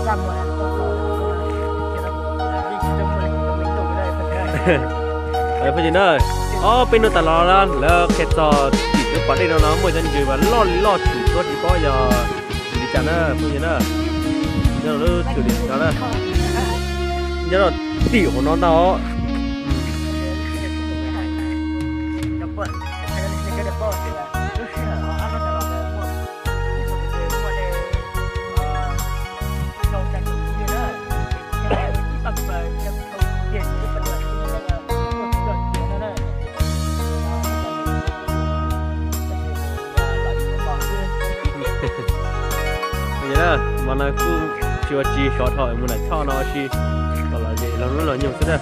Phooj ywg na, ob peb hnub tas los lawv qhia txog tim tus pas dej no no muaj cov ntses mas loj li loj tshwm tuaj tsis paub yog li cas na phooj ywg na. Nyob rau lub tshwm lim no na, nyob rau tim hauv no ntag os. Mas no kuj tsis ua tsis xyov dhau mus nram choj no si, los los ze los hnub los nyoog xwb na.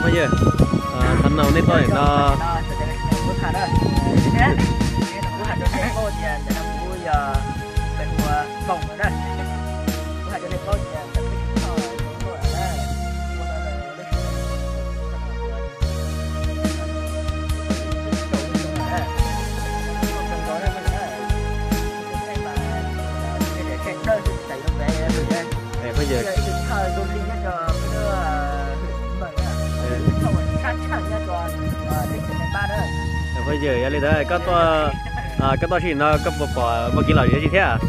Phooj ywg, thaum no nej tuaj no. Phooj ywg, phooj ywg, yog li ntawd koj tuaj, koj tuaj sim no koj puas pom muaj kev lom zem tsi thiab?